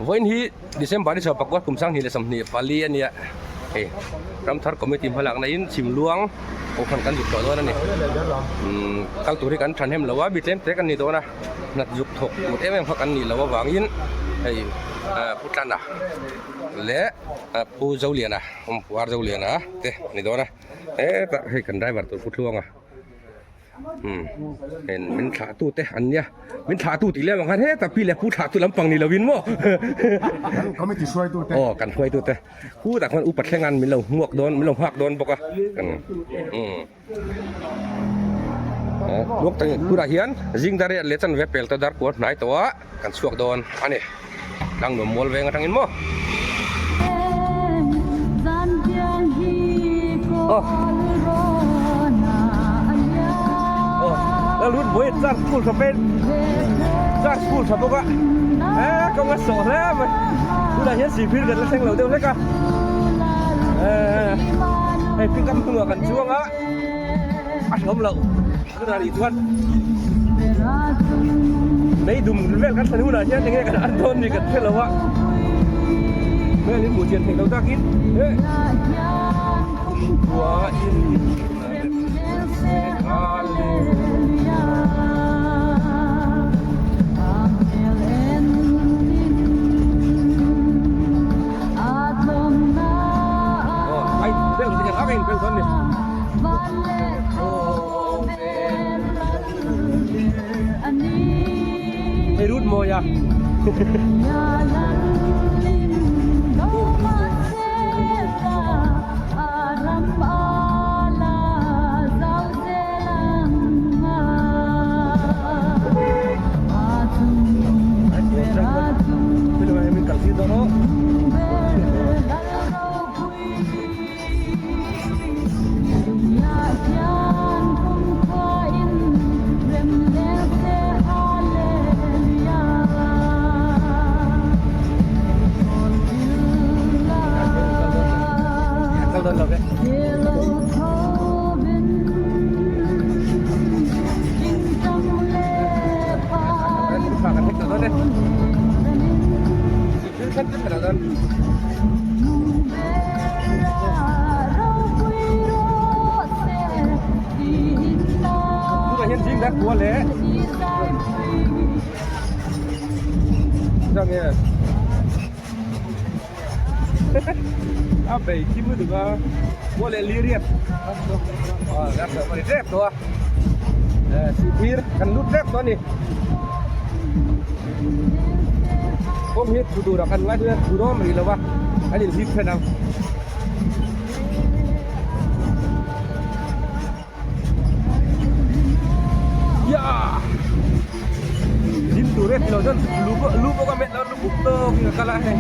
Vawiin hi December ni 14 kum 2024 a nia hei Ramthar Committee hmalakna in Chhimluang Kohhran kan zuk tawh dawn a ni. Umm kal tur hi kan thahnem lo a, mi tlem te kan ni dawn a, hna zuk thawk tur em em kha kan nih loh avangin hei Pu Tlana leh Pu Zoliana Awmpuar Zoliana te a ni dawn a, hetah hei kan driver tur Pu Tluanga. Umm hei min thlah tu te an nia min thlah tu tih lem ang khan hetah pi leh pu thlah tu lampang ni lovin maw kan committee hruai tu te aw kan hruai tu te khutah khuan upa thleng an min lo hmuak dawn min lo nghak dawn bawk a kan umm luak tak tunah hian zing dar riat leh chanve pel te dar kual hnai tawh a kan chhuak dawn a ni tlangnuam mual veng atangin maw aw aw lalrut buai char school tha pen char school tha bawk a e kawng a sawh hle mai tunah hian sihphir kan la thleng lo deuh hlek a hei pickup hnungah kan chuang a a hlawm loh tunah nih chuan mei dum vel kan thlen hunah hian enge kan an dawn ni kan hre lo a hmel hi hmuh chian theih lo takin he khua in Ai bel te hian a in bel dawn ni. Hei rut mawi a. A bei thim lutuk a maw leh liriat a rep tawh a sihphir kan lut rep tawh a ni kawng hi thu tur ah kan ngai dawn a thu dawn rih lo va an inhlip then ang. Zin tur e tilo chuan lu pawh lu pawh ka met lo lu buk tawk in ka kal a hei.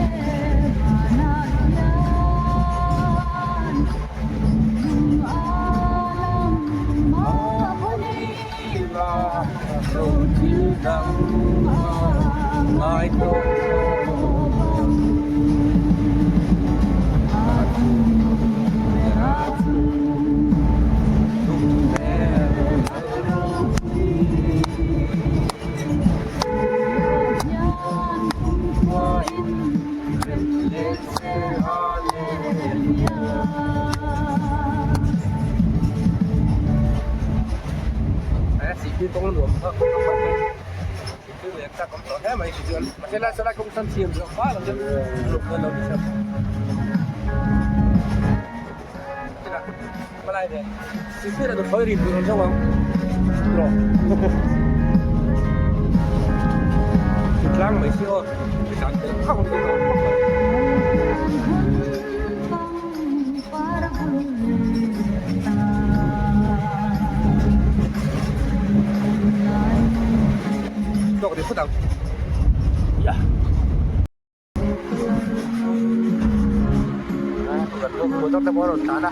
Motor te pawh a rawn tlan a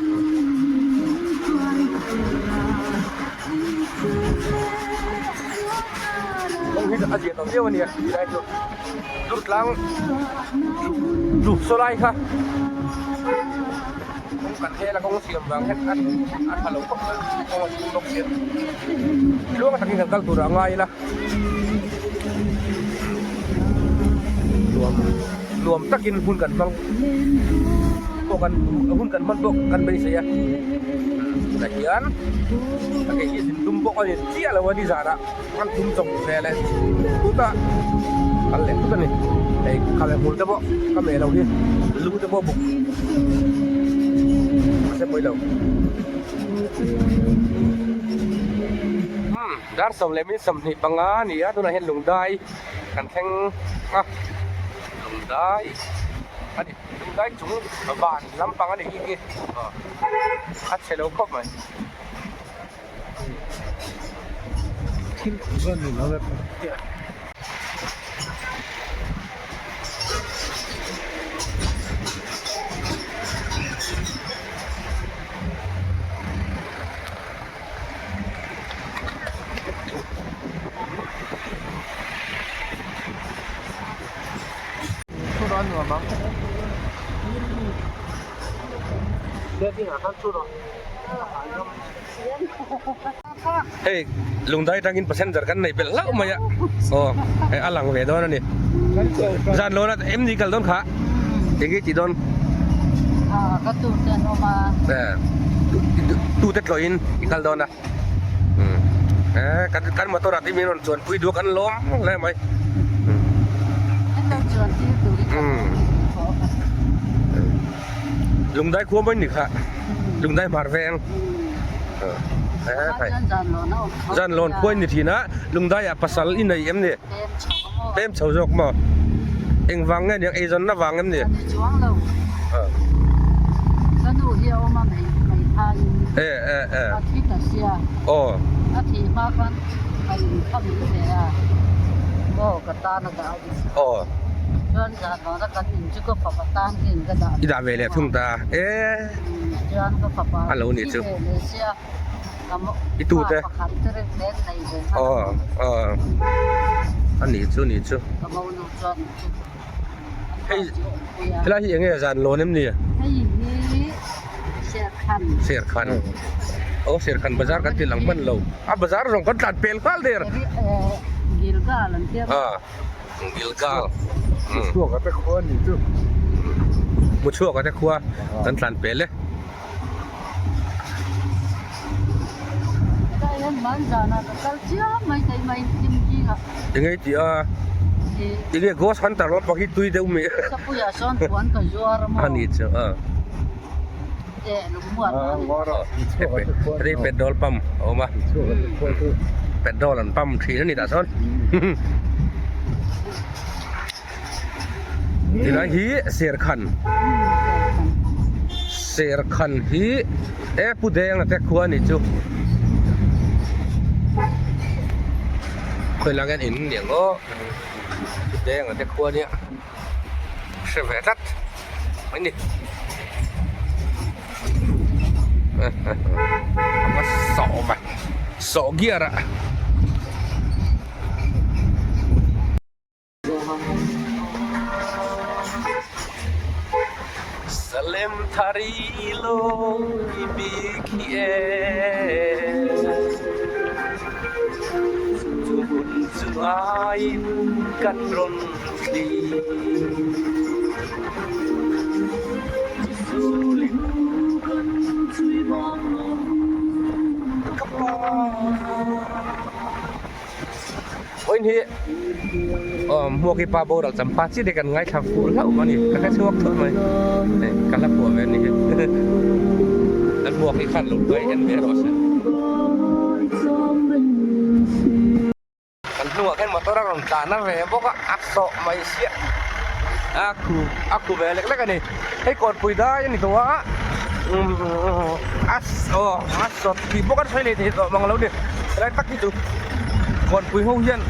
kawng hi a zia tawh viau a nia tilai chu durtlang duh saw lai kha kawng kan hel a kawng siam vang hian a tha lo khawp mai kawng a chhung bawk sia tluang takin kan kal tur ah a ngai ila. Nuam takin hun kan hmang pawh kan hun kan hman pawh kan beisei a. Tunah hian a kei hi zin tum bawk a ni chiah lo a ni zanah kan tum chawp ve leh thut a kal leh thut a ni. Hei khalh hmul te pawh ka meh lo hi lu te pawh buk mahse pawi lo. Dar 25 a ni a tunah hian lungdai kan thleng a lungdai a ni lungdai chung van lampang a ni hi hi a chhe lo khawp mai. Thil kawng ni lo e. Hei lungdai atangin passenger kan nei belh hlauh mai a aw hei a lang ve dawn a ni zan lawna em ni kal dawn kha enge tih dawn tute tlawhin i kal dawn a kan kan motor ah te min rawn chuan pui duak an lawm hle mai lungdai khua mai ni kha lungdai hmar veng zan lawn khua ni thin a lungdai ah pasal i nei em ni pem chho zawk maw engvang nge niang eizawnna vang em ni e e e aw aw i dah ve leh thung ta e a lo nih chu i tute aw aw a nih chu nih chu hei helai hi enge zan lawn em ni serkhan aw serkhan bazar kan ti lang hman lo a bazar zawng kan tlan pel nghal der a Gilgal Muchhuak a te khua ni chu Muchhuak a te khua kan tlan pel e. Enge i tih a enge ghost hunter lampang hi tui deuh mi a ni chu a hei petrol pump a awm a petrol an pump thin a ni tah sawn tilai hi serkhan serkhan hi e pu deng a te khua a nih chu khawi lang hian in niang aw pu deng a te khua nia. Hre ve tlat mai ni a va sawh ve sawh gear ah Salem thari lo i bik hi e chu hun chu aiin kan rawn Vawiin hi Hmuaki pa boral champa chiah te kan ngaithla fuh hlauh a ni ka hre chhuak thut mai hei ka la phuah ve a ni hi kan Hmuaki khan lo hruai en ve rawh se. Kan hnungah khian motor a rawn tlan a ve bawk a, a sawh mai siah a khu a khu ve lek lek a ni. Hei kawrpui dai a ni tawh a, a aw a sawt tih bawk a sawi leh thei tawh mang lo ni. Helai tak hi chu kawrpui ho hian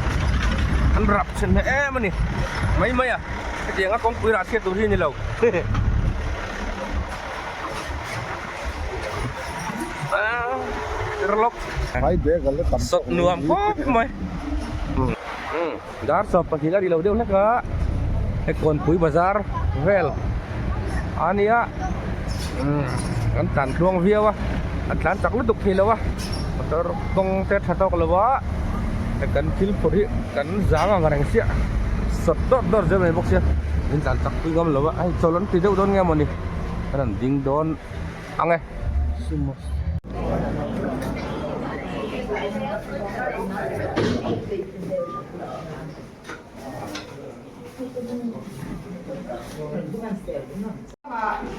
an rap chhin hle em a ni mai mai a, hetiang a kawngpui rah chhiat tur hi a ni lo. Sawt nuam khawp mai dar 12 a ri lo deuh hlek a he kawnpui bazar vel a nia kan tlan tluang viau a a tlan chak lutuk thei lo a motor kawng te tha tawk lo a kan thil phur hi kan zang ang reng chiah sawt dawt dawt zel mai bawk sia. Min tlan chak pui ngam lo a, hei chawl an ti deuh dawn nge mawni an rawn ding dawn ang e.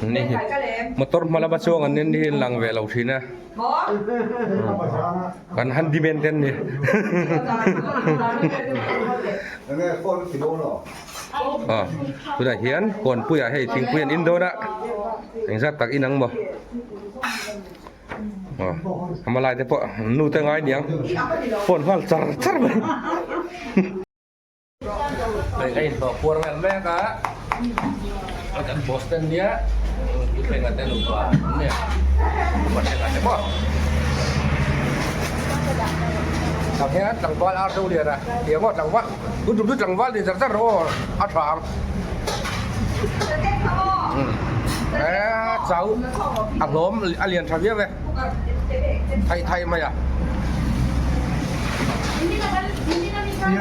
Ni hi motor hma lama chuang an ni hi lang ve lo thin a kan handyman te an ni aw tunah hian kawnpuiah hei thingpui an in dawn a engzat tak in ang maw. Aw a malai te pawh nu te ngai niang phone nghal char char mai hei a inhlawh puar vel mek a a kan boss te ania u thlenga te nupa ania upa thlenga te pawh tah hian tlangval ar deuh lian a tiang aw tlangval tun tum chu tlangval ni char char rawh aw a tha ang. Eee chau a hlawm a lian tha viau e thaih thaih mai a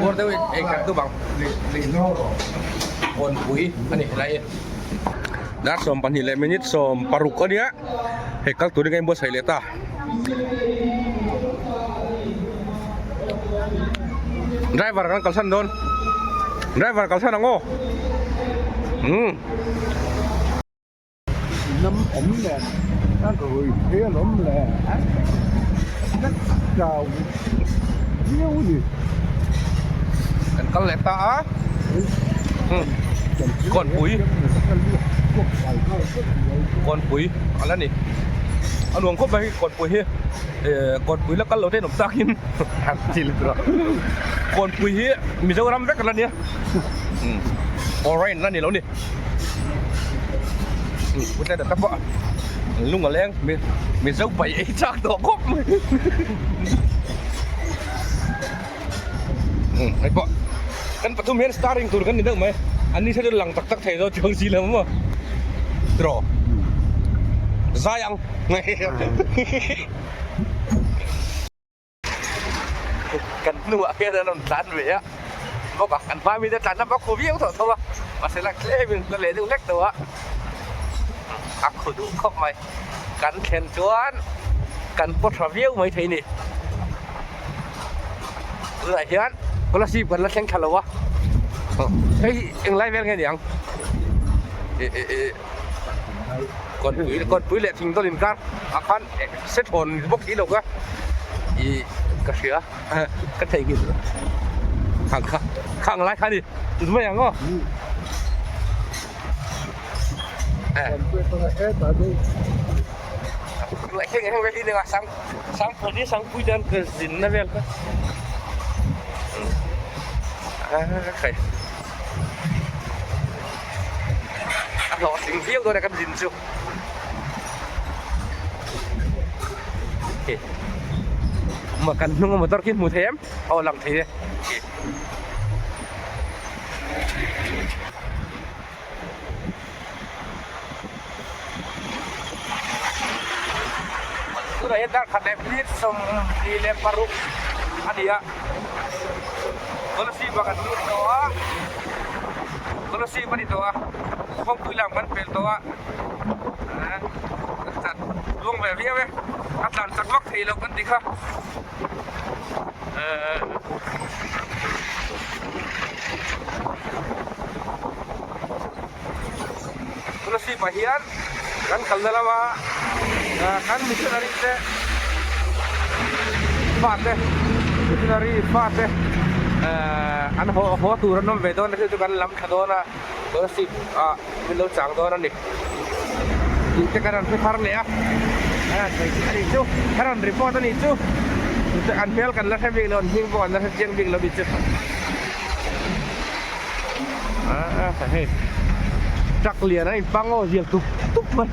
puar deuh in ei khat dup ang kawnpui a ni helai hi dar 12 leh minute 16 a nia hei kal turin ka inbuatsaih leh ta. Driver kan kalsan dawn driver kalsan ang aw umm. Lam awm leh a rui phei alawm leh a chau viau a ni. Kan kal leh ta a umm kawnpui kawnpui a la ni a nuam khawp mai kawnpui hi eh kawnpui la kal lo te an awm takin kawnpui hi Mizoram vek a la nia umm foreign la ni lo ni umm pu tleta te pawh lung a leng Mizo pai ei chak tawh khawp mai. Hei pawh kan pathum hian starring tur kan ni deuh mai an ni chu lang tak tak thei dawn chuang si lo maw tiraw zai ang kan hnuah hian an rawn tlan ve a bawk a kan hma mi te tlan na bawk khu viau tawh tho a mahse la tlem in la leh deuh hlek tawh a a khu duh khawp mai kan thlen chuan kan paw tha viau mai thei ni. Tunah hian Kolasib kan la thleng thla lo a, hei englai vel nge ni ang kawnpui kawnpui leh thingdawl inkar ah khan se thawn bawk si lo ka ih ka hria ka theihnghilh khang kha khang lai kha a ni mai ang aw. A hlawhtling viau dawn a kan zin chu. Kan hnunga motor khi hmu thei em? Aw lang thei e. Tunah hian dar khat leh minute 26 a ni a, Kolasib ah kan lut tawh a, Kolasib a ni tawh a, kawngpui lam kan pel tawh a, kan tluang ve viau e, a tlan chak vak thei lo kan ti kha. Kolasib ah hian kan kalna lama kan missionary te fate missionary fate an haw haw tur an awm ve dawn a chu kan lam thla dawn a Kolasib ah min lo chang dawn a ni tih te kan rawn hre thar leh a a nih chu ka rawn report a nih chu an hmel kan la hre bik lo an hming pawh kan la hre chiang bik lo a nih chu. Hei truck lian a inpang aw zial tup tup mai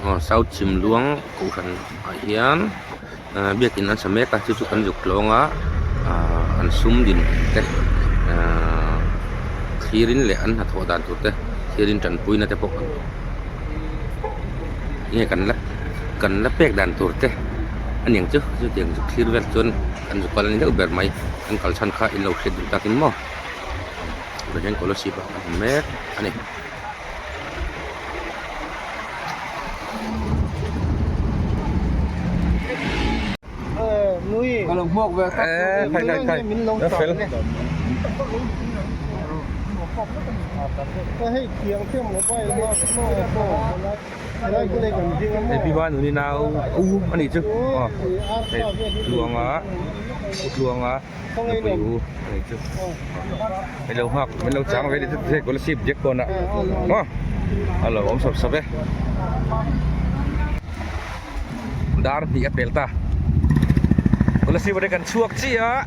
aw south chhimluang kohhran ah hian biakin an sa mek a chu chu kan zuk tlawng a ahh an sum din te ahh thlir in leh an hnathawh dan tur te thlir in tanpui na te pawh nge kan la kan la pek dan tur te. a niang chu chutiang zuk thlir vel chuan an zuk kal a ni deuh ber mai an kal chhan kha in lo hriat duh takin maw tunah hian kolasib ah kan awm mek a ni. Hei pi ba nuni nau u a nih chu aw hei tluanga u tluanga nupui u a nih chu min lo nghak min lo chang ve chu hei kolasib jack pawnah maw a lo awm sawp sawp e dar hnih a pel ta kolasib atang kan chhuak chiah a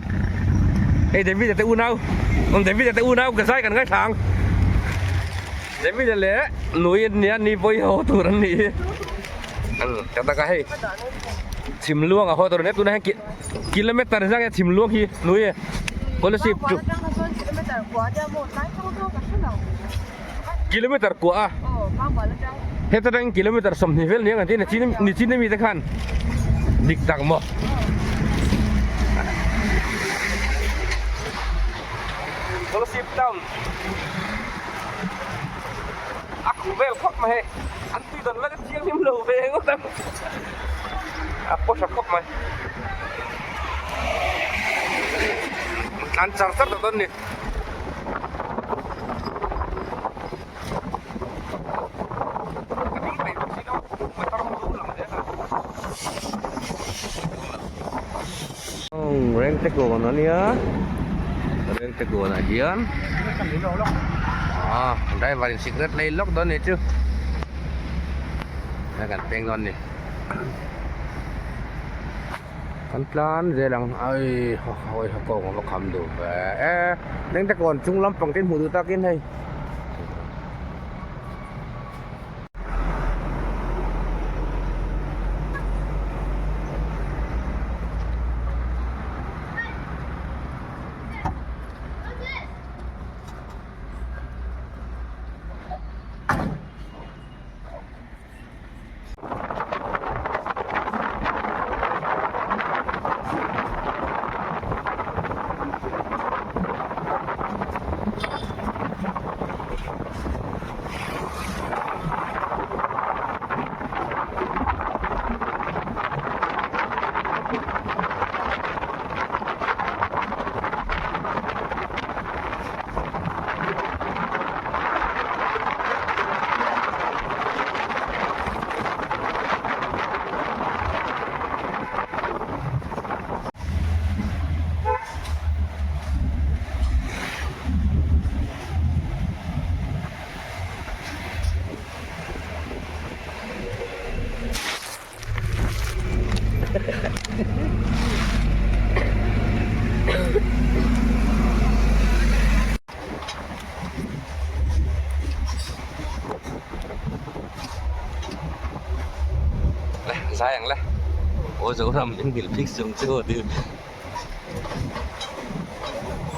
hei David a te unau David a te unau ka zai kan ngaithla ang. David-a leh Nui an nia ni pawh hi haw tur an nih hi tak tak a hei Chhimluang a haw tur a nia tunah hian kilometer zang hian Chhimluang hi Nui e Kolasib chu kilometer kua a heta tangin kilometer 20 vel nia kan tih nichin ami te khan dik tak maw. Kolasib town. A khuh vel khawp mai hei an tui dawn vek a thianghlim lo ve ngawt ang a paw tha khawp mai an char char tawh dawn ni. Ka ding peih bawk si lo motor ho lo lang zel a. Rengte kawn a nia Rengte kawnah hian ah driver in cigarette lei lawk dawn ni chu hei kan peng dawn ni kan tlan zel ang ai hawi ha kawng a va kham duh ve e Rengte kawn chung lampang te in hmuh duh takin hei. Le zai ang le aw zoram in nghilh phik chung chu aw dil.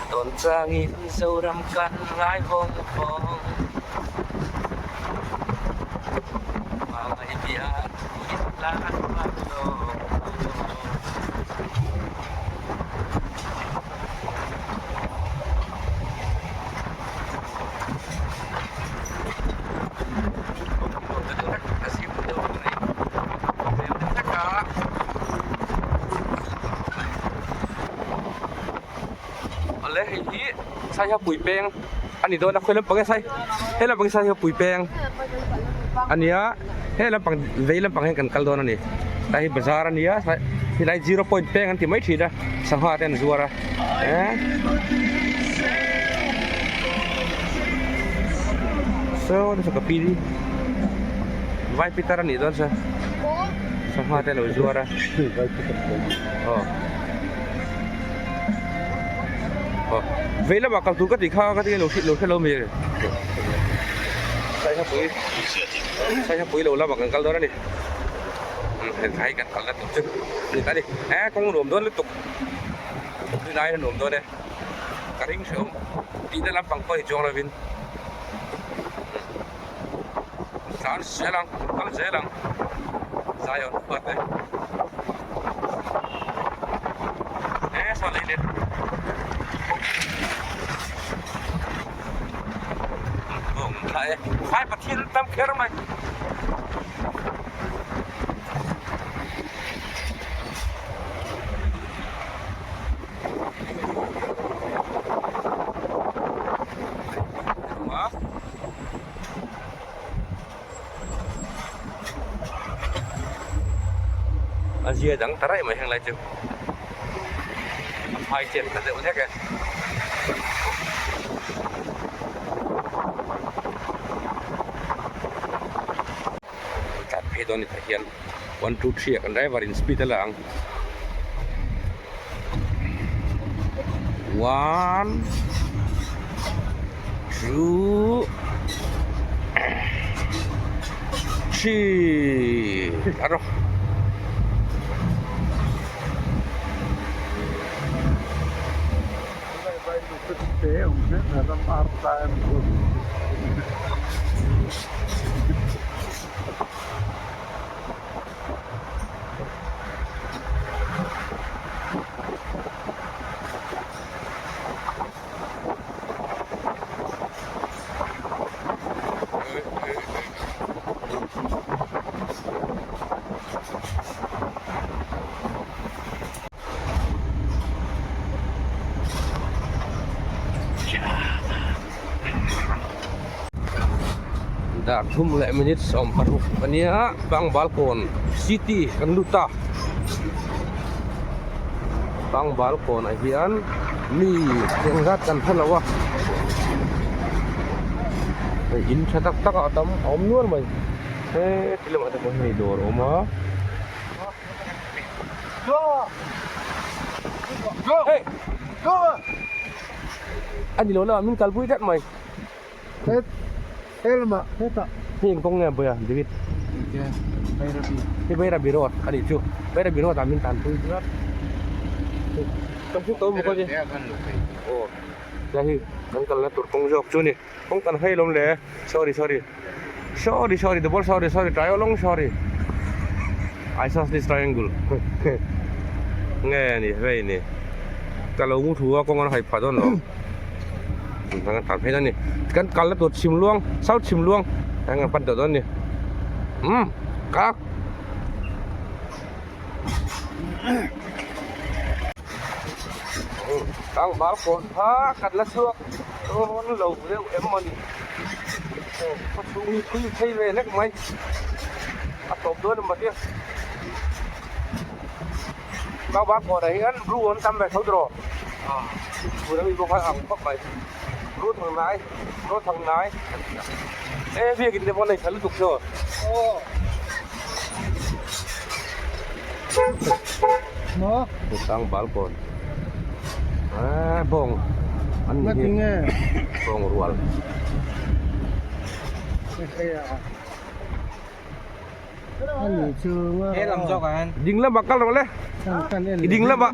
Tawn changin Zoram kan ngai vawng vawng Hmangaih biak in lan vang lo. Awle hei hi Saiha pui peng a ni dawn a khawi lampang nge sai he lampang hi Saiha pui peng a nia he lampang vei lampang hian kan kal dawn a ni tlai hi bazar a nia helai zero point peng an ti mai thin a sangha te an zuar a eh saw nasa ka pi vai pitar a nih dawn sa sangha te a lo zuar a aw aw vei lamah kal tur ka tih kha ka ti lo hrilh lo hre lo mi saihapui saihapui lo lamah kan kal dawn a ni hei kan kalna tur chu a ni ta a ni eh kawng nuam dawn lutuk. Tui lai a nuam dawn e ka ring hrehawm tihna lampang pawh hi chuang lovin tlan zel ang kal zel ang Zion khua te. saw leilet. Bawng tha e. Phai Pathian an tam kher mai. A zia dang ta raih mai heng lai chu a phai chet ta deuh hlek e. Tlan phei dawn ni tah hian 1 2 3 ah kan driver in speed a la ang. 1 2 3 a rawh. Dar thum leh minute 16 a nia Bangbalkawn city kan lut a Bangbalkawn ah hian mi eng zat kan hre lo a hei in tha tak tak a tam a awm nual mai he ti lamah te pawh hei dawr a awm a. Hey! A ni lo lamah min kalpui tlat mai. Helma hetah. Hei eng kawng nge Bawia David? Bairabi. Hei Bairabi road a nih chu. Bairabi road ah min tanpui tlat. Kan hmu tawh maw kawng hi? Aw tlai hi kan kalna tur kawng zawk chu a ni. Kawng kan hei lawm le. Sorry sorry. Sorry sorry double sorry sorry triangle sorry. Isosceles triangle. Nge ni vei ni. Ka lo mu thu a kawng an hai pha dawn lo. Kan tan phei dawn ni. Kan kal na tur chhim luang south chhim luang kan kan pan tawh dawn ni. Um kak. Tlangval kawn kha kan la chhuak rawn lo deuh em maw ni khaw chhung hi thui phei ve hlek mai a tawp dawn em maw tlangval kawnah hian bru an tam ve tho tawh tun ami pawh kha a ang khawp mai bru thang nai bru thang nai e biakin te pawh a nei tha lutuk saw. Tlangval kawn eee bawng an ni hi bawng rual ding lamah kal rawh le ding lamah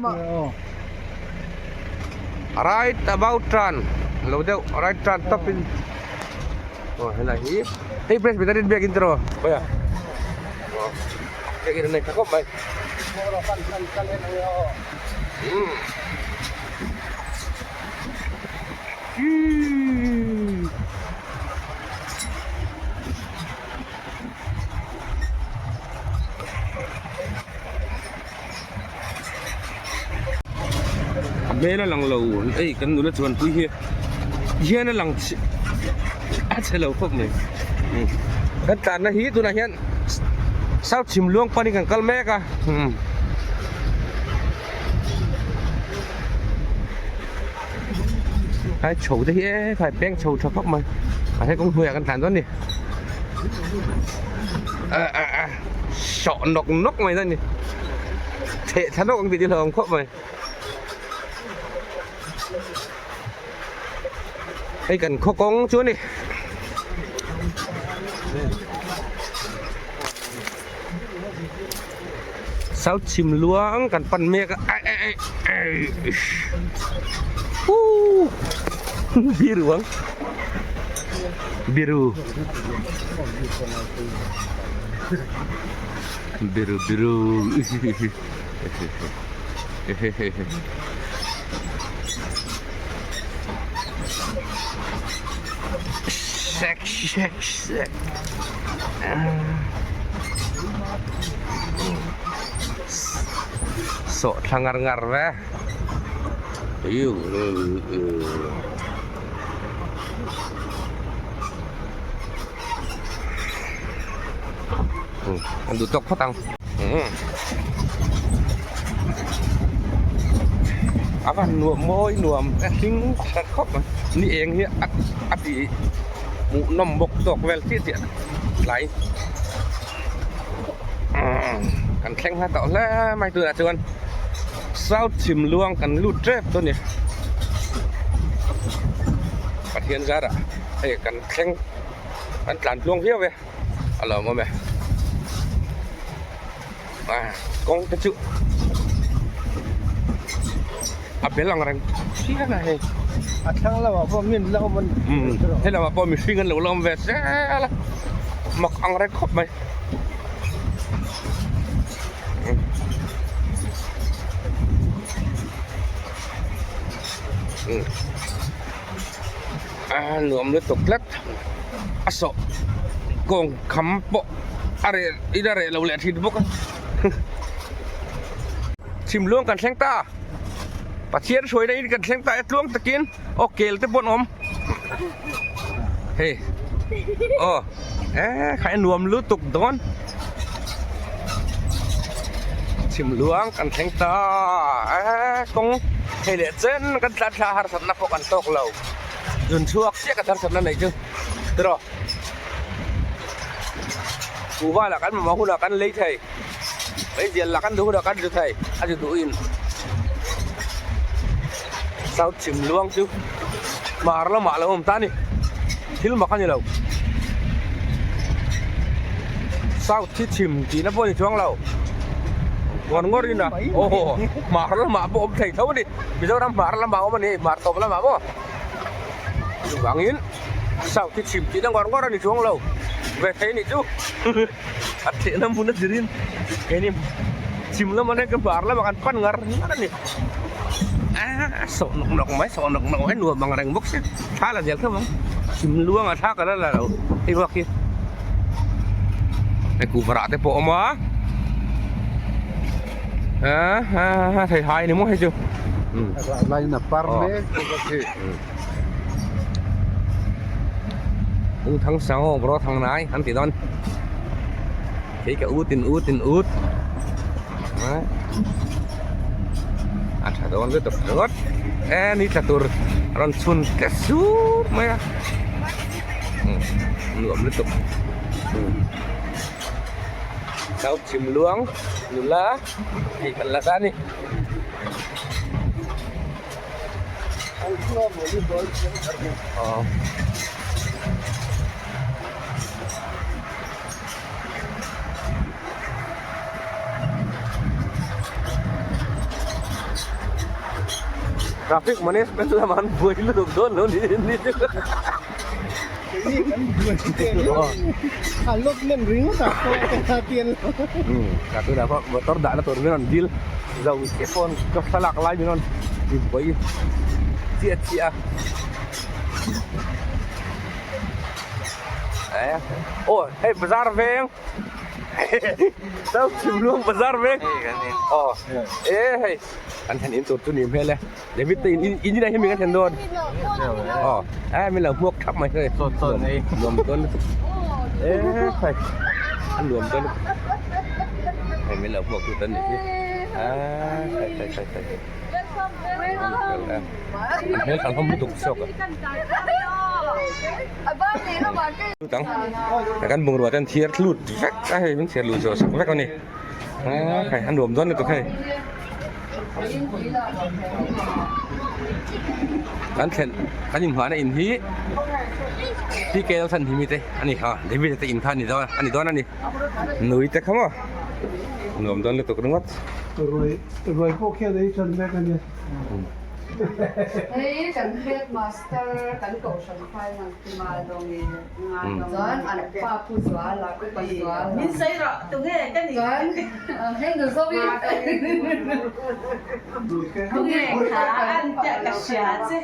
right about turn lo deuh right turn tawp in aw helai hi hei presbyterian biakin tiraw khawiah. Biakin a nei tha khawp mai. A hmel a lang lo hei kan nula chuan pui hi hian a lang a chhe lo khawp mai kan tlanna hi tunah hian south chhim luang panin kan kal mek a hai chho te hi e khai peng chho tha khawp mai a he kawng hnuaiah kan tlan dawn a ni sawh nawk nawk mai dawn a ni theh thla nawk ang tih te hlauhawm khawp mai hei kan khaw kawng chu a ni. South chhim luang kan pan mek a ai ai ai ai Woo biru ang biru biru biru Sek sek sek Sawh thla ngar ngar ve. An duh tawk phawt ang. A van nuam mawi nuam a hling that khawp mai ni eng hi a ti hmuhnawm bawk tawk vel chiah chiah tlai kan thleng hla tawh hle mai tunah chuan south chhim luang kan lut tep dawn a ni Pathian zarah hei kan thleng kan tlan tluang viau e. A lawm awm e. A kawng te chu a bel ang reng chiang a hei. A thlang lamah pawh mi an la awm a ni. Umm he lamah pawh mihring an lo la awm ve zel a mak ang reng khawp mai. Umm. A nuam lutuk tlat a sawh kawng kham pawh a reh in a reh lo leh thin bawk a chhimluang kan thleng ta Pathian hruaina in kan thleng ta e tluang takin aw kel te pawh an awm hei aw e kha e nuam lutuk dawn chhimluang kan thleng ta e kawng hei leh chen kan tlan thla harsatna pawh kan tawk lo. Zun chhuak chiah ka harsatna neih chu tiraw kuhva lah kan mamawh hunah kan lei thei meizial lah kan duh hunah kan zu thei a zu duhin south chhim luang chu hmar lamah a lo awm ta a ni thil mak a ni lo south hi chhim tihna pawh a ni chuang lo ngawr ngawr in a aw hmar lamah pawh a awm thei tho a ni. Mizoram hmar lamah awm a ni, hmar tawp lamah maw? Chuvangin South hi chhim tihna ngawr ngawr a ni chuang lo, ve thei a nih chu. A thehna hmun a zirin keini chhim lamah hian ka hmar lamah kan pan ngar ngar a ni. Aaa sawh nawk nawk mai, sawh nawk nawk mai nuam ang reng bawk sia, thla la zel khawp ang. Chhim luangah thla ka la la lo hei bak hi. Hei kuhva rah te pawh a awm a. A thei hai ni maw hei chu lain a par mek bawk a khi u thang sang aw bro thang nai an ti dawn khi ka ut in ut in ut a tha dawn lutuk ringawt e ni tla tur rawn chhun tle sup mai a nuam lutuk. South Chhimluang nula tih kan la ta a ni. Traffic management lamah an buai lutuk dawn lo ni chu. Tunah pawh motor dahna tur min rawn dil zo chiah pawn ka thlalak lai min rawn ti buai chiah chiah a aw hei bazar veng Chhimluang bazar veng aw e hei an thlen in tur chu ni hmel e. David te in in inah hian min kan thlen dawn aw eh min lo hmuak thap mai hei Chaw chaw nei nuam dawn lutuk eh khai a nuam dawn lutuk hei min lo hmuak tu tan nih hi ah khai khai khai khai an hmel thlan hlawm lutuk zawk a tang kan bungrua ten thiar tlut vek a hei min thiar lut zawh sak vek a ni ah khai a nuam dawn lutuk hei. Kan thlen kan inhmuhna in hi PK Lalthanhimi te a ni kha David te in kha a ni dawn a ni dawn a ni nui te kha maw nuam dawn lutuk ringawt. Ruai ruai pawh khian ei tan mek a nia. Hei kan headmaster kan kohhran finance Timal dawngin chuan an pa pu zual a upa zual Min sawi rawh tunge ka ni chuan heng zovi tunge kha an tiah ka hria che.